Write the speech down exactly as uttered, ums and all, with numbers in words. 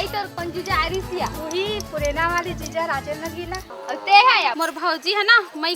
तोर कौन जीजा आरिस या? वही पुराना वाली जीजा राजेंद्र गिला। अउ ते हा या? मोर भौजी हे ना, मई